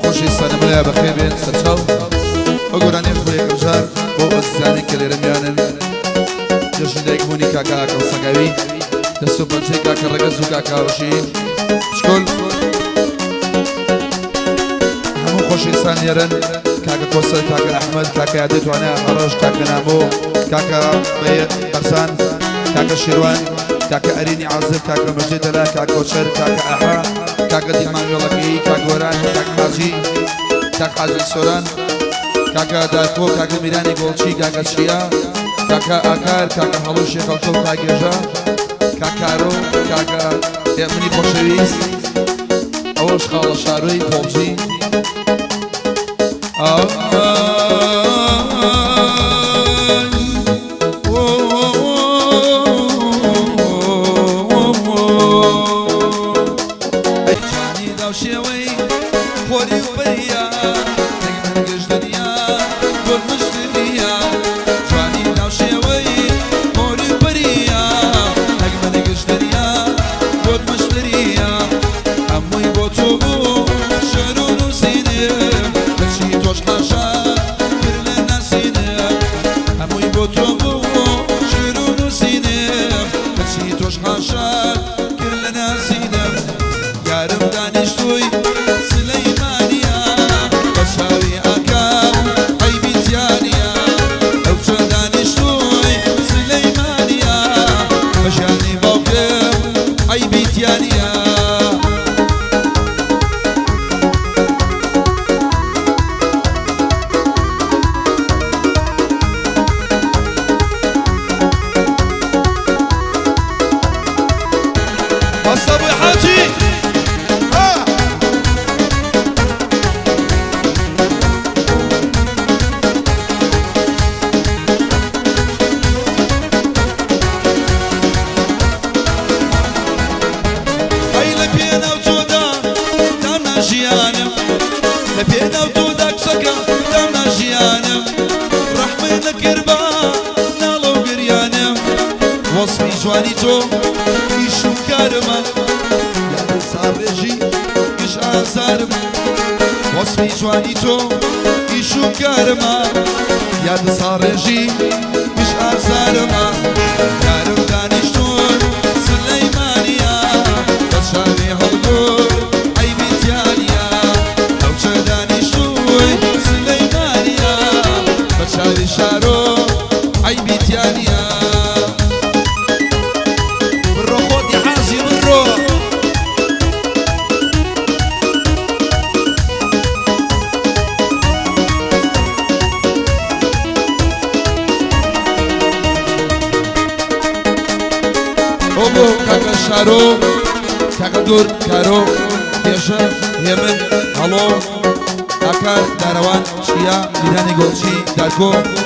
خۆشەویستانە ملایە بەخێر بێن سەرچاو. ئەو گۆرانیەش بۆ یەکەم جار بۆ ئەزیزانی کە لێرە میانن جەژنی دایکبوونی کاکە ئاکەم سەگاوی دەست و پەنجەی کاکە ڕەگەز و کاکە هاوژین پشکۆل هەموو خۆشەویستان لێرەن کاکە کۆسەر کاکە ئەحمەد کاکە یادێ توانە هەڕەش کاکە نامۆ کاکە بەرزان کاکە شێروان کاکە ئەرینی عازر کاکە مەجدێ دەلا کاک کۆچەر کاکە ئەحا کاکە دیلمان وێڵەکەیی کاک گۆران کاک حاجی کاک حاجی سۆران کاکە دارکۆ کاکە میرانی گۆڵچی کاکە چیا کاکە ئاکار کاکە هەڵۆ شێخەڵکە و کاگێژە کاک کارۆ کاکە منی خۆشەویست ئەوەش خاڵە شارۆی پۆڵجی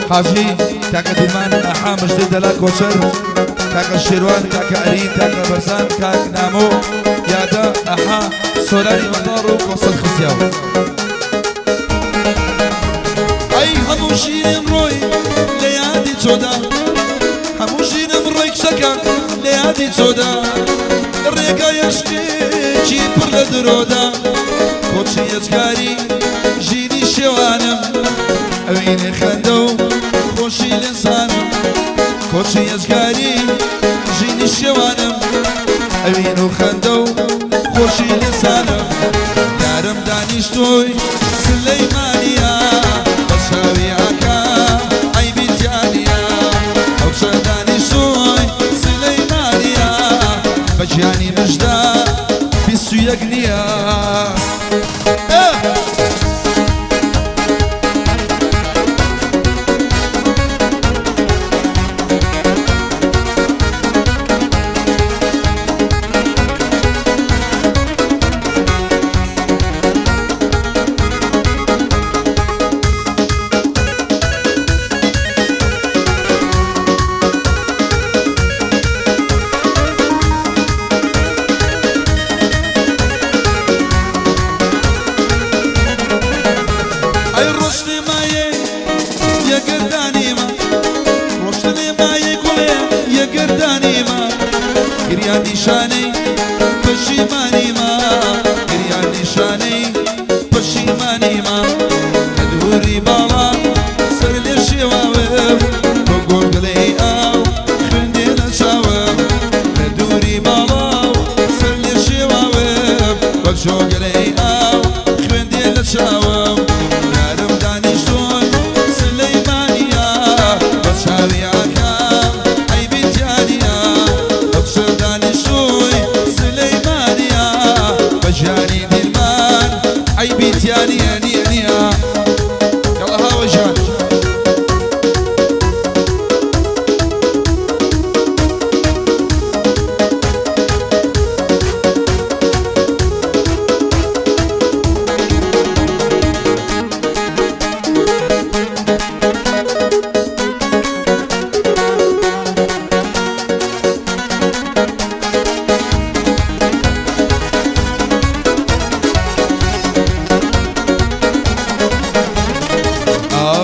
حاجی کاکە دیمان ئەحا مژدە دەلا کۆچەر کاکە شێروان کاکە ئەرین کاکە بەرزان کاک نامۆ یادە ئەحا سۆرانی مەتاڕ و کۆسەر خزیاو. ئەی هەموو ژینم ڕۆی لە یادی تۆدا هەموو ژینم ڕۆی کچەکە لە یادی تۆدا ڕێگای عشقێکی پڕ لە درۆدا کۆچی یەجگاری ژینی شێوانم ئەوینێ خەندە و خۆشی لێزانم کۆچی یەجگاری ژینی شێوانم ئەوین و خەندە و خۆشی لێزانم یارم دانیشتووی سلەیمانیە بە چاوی ئاکا عەیبی تیانیە ئەو کچە دانیشتووی سلەیمانیە بە گیانی مژدە 21 نییە. جۆگەلەی ئاو خوێن دێ لە چاوم یارم دانیشتۆن سلەیمانیە بە چاوی ئاکام عەیبی تیا نییە ئەو کچە دانیشتووی سلەیمانیە بە گیانی دیلمان عەیبی تیا نییە نییە نییە یاڵا هاوە گیان.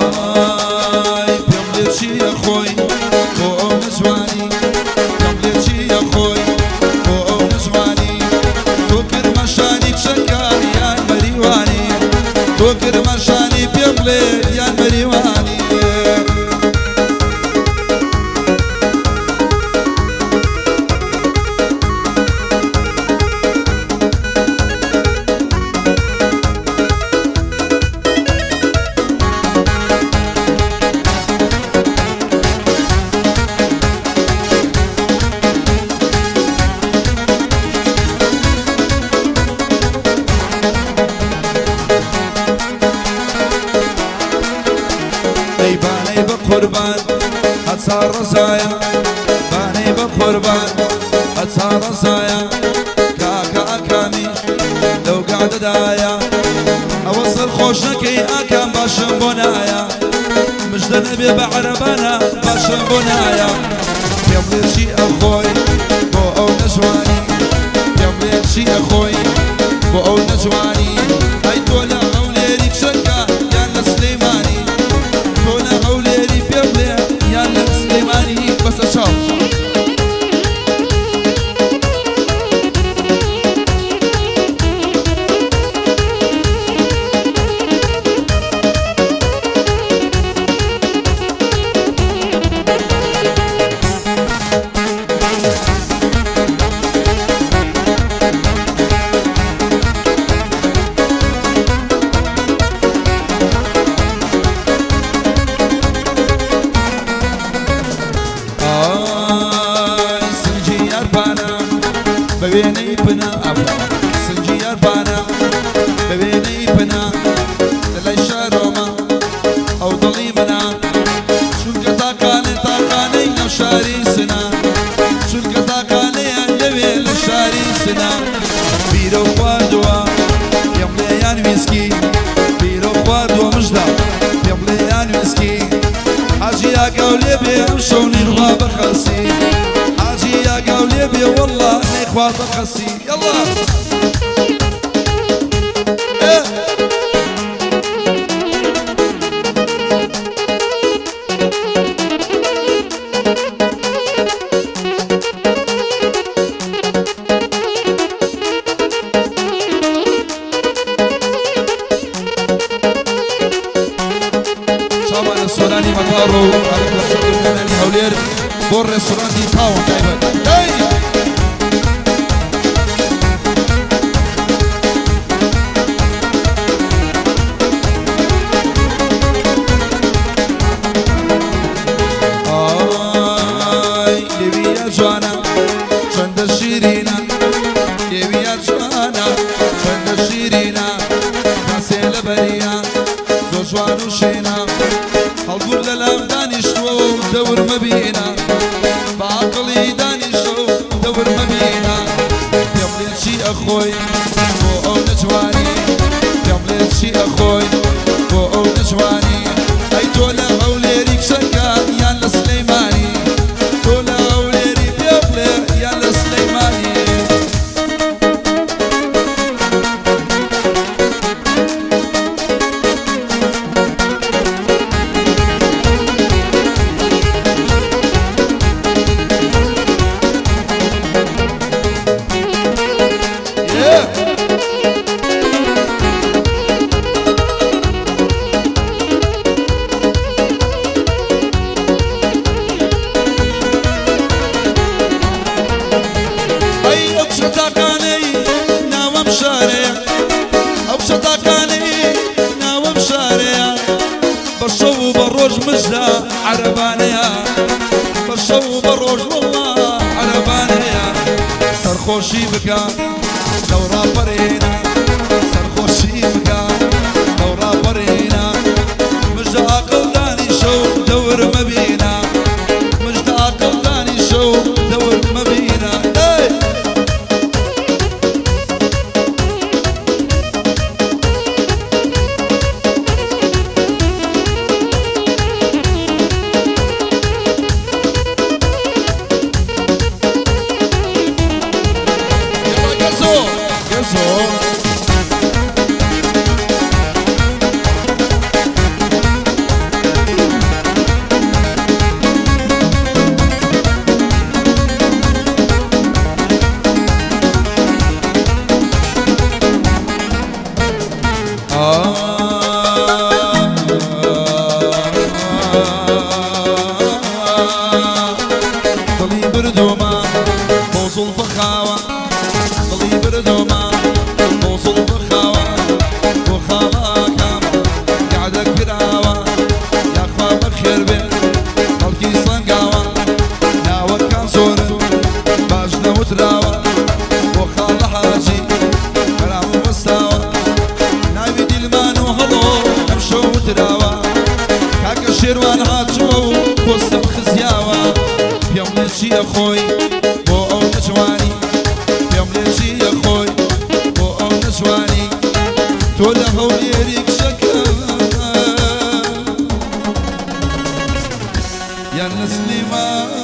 ئای پێم لێ چییە خۆی بۆ ئەو نەجوانی پێم لێ چییە خۆی بۆ ئەو نەجوانی تۆ کرماشانی کچەکە یان مەریوانی تۆ کرماشانی پێم بڵێ یان مەریوانی. ئەی بانەی بە قوربان هەتا ڕەزایە بانەی بە قوربان هەتا ڕەزایە کاکە ئاکامیش لەو گادەدایە ئەوە سەرخۆش نەکەی ئاکام باشم بۆ نایە مژدە نەبێ بە عەرەبانە باشم بۆ نایە پێم بڵێ چی ئەخۆی بۆ ئەو نەجوانی پێم بڵێ چی ئەخۆی بۆ ئەو نەجوانی ئەی تۆ لە هەولێری کچەکە یان لە سلەیمانی تۆ لە هەولێری پێم بڵێ یان لە سلەیمانی بەسە چاو. ئای سنگی یارپانە بە وێنەی پنا سنگی یارپانە بە وێنەی پنا لە لای شارۆمە ئەو دڵی منە چونکە تاقانە تاقانەی ناو شاری سنە چونکە تاقانەیان لەوێ لە شاری سنە بیرە و خواردووە پێم بڵێ یان ویسکی بیرە و خواردووە مژدە پێم بڵێ یان ویسکی حاجی ئاگاو لێ بێ ئەمشەو نەیخوا بە خەسی حاجی ئاگاو لێ بێ وەڵڵا نەیخوا بە خەسی یەڵڵا ئێ. چاومان لە سۆرانی مەتاڕ و کاکە کۆسرەت و کەنالی هەولێر بۆ ڕێستۆرانتی تاون تایبەت. هەی! ئای لێویە جوانە چەندە شیرینە لێویە جوانە چەندە شیرینە کاسێ لە بەریە زۆر جوان و شینە هەڵگور لە لام دانیشتووە و دەور مەبینە بە عەقڵی دانیشتووە و دەور مەبینە پێم بڵێ چی ئەخۆی بۆ ئەو نەجوانی پێم بڵێ چی ئەخۆی بۆ ئەو نەجوانی ئەی تۆ لە هەولێری کچەکە یان لە سلەیمانی تۆ لە هەولێری پێ بڵێ یان لە سلەیمانی. Yeah! شارەیە، ئەو کچە تاقانەی ناوم شارەیە، بە شەو و بە ڕۆژ مژدە عەرەبانەیە، بە شەو و بە ڕۆژ وەڵڵا عەرەبانەیە. سەرخۆشی بکە لەو ڕاپەرینە، سەرخۆشی بکە لەو ڕاپەرینە، مژدە ئاقڵ دانیشە و دەور مەبینە، مژدە ئاقڵ دانیشە و دەور مەبینە. ئەی! يلا قزو قزو. دڵی بردومە بۆ زوڵفە خاوە، دڵی بردومە بۆ زوڵفە خاوە، بۆ خاڵاکەم گەعدە کراوە، یاخوا بەخێر بێ خەڵکی سەنگاوە، ناوەکان زۆرن باش نەوتراوە، بۆ خاڵە حاجی بەرام وەستاوە، ناوی دیلمان و هەڵۆ ئەمشەو وتراوە، کاکە شێروان هاتووە و کۆستم خزیاوە، پێم لێ چییە خۆی بۆ ئەو نەجوانی، پێم لێ چییە خۆی بۆ ئەو نەجوانی، تۆ لە هەولێری کچەکە یان لە سلیمانی.